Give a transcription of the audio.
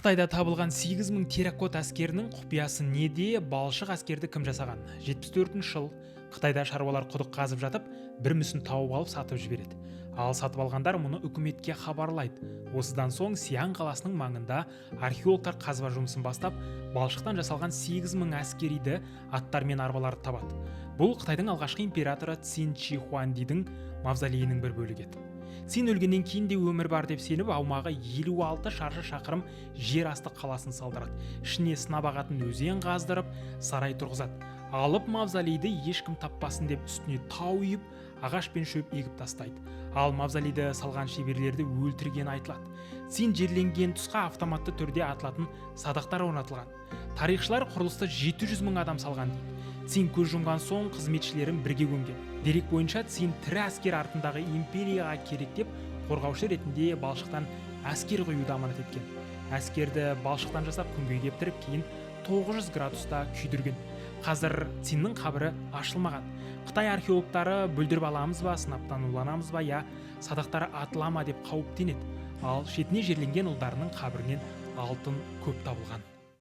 Қытайда табылған 8000 терракот әскерінің құпиясы неде? Балшық әскерді кім жасаған? 74 жыл Қытайда шаруалар құдық қазып жатып, бір мүсін тауып алып, сатып жібереді. Ал сатып алғандар мұны үкіметке хабарлайды. Осыдан соң Сиан қаласының маңында археологтар қазба жұмысын бастап, балшықтан жасалған 8000 әскериді, аттар мен арбаларды табады. Бұл Қытайдың алғашқы императоры Цин Ши Хуандидің мавзолейінің бір бөлігі еді. Цин өлгеннен кейін де өмір бар деп сеніп, аумағы 56 шаршы шақырым жер асты қаласын салдырады. Ішіне сынап ағатын өзен қаздырып, сарай тұрғызады. Алып мавзолейді ешкім таппасын деп, үстіне тау үйіп, ағаш пен шөп егіп тастайды. Ал мавзолейді салған шеберлерді өлтіргені айтылады. Цин жерленген тұсқа автоматты түрде атылатын садақтар орнатылған. Тарихшылар құрылысты 700 мың адам салған дейді. Цин көз жұмған соң қызметшілерін бірге көмген. Дерек бойынша, Цин тірі әскер артындағы империяға керек деп, қорғаушы ретінде балшықтан әскер құюды аманат еткен. Әскерді балшықтан жасап, күнге кептіріп, кейін 900 градуста күйдірген. Қазір Циннің қабірі ашылмаған. Қытай археологтары бүлдіріп аламыз ба, сынаптан уланамыз ба, я садақтары атыла ма деп қауіптенеді. Ал шетіне жерленген ұлдарының қабірінен алтын көп табылған.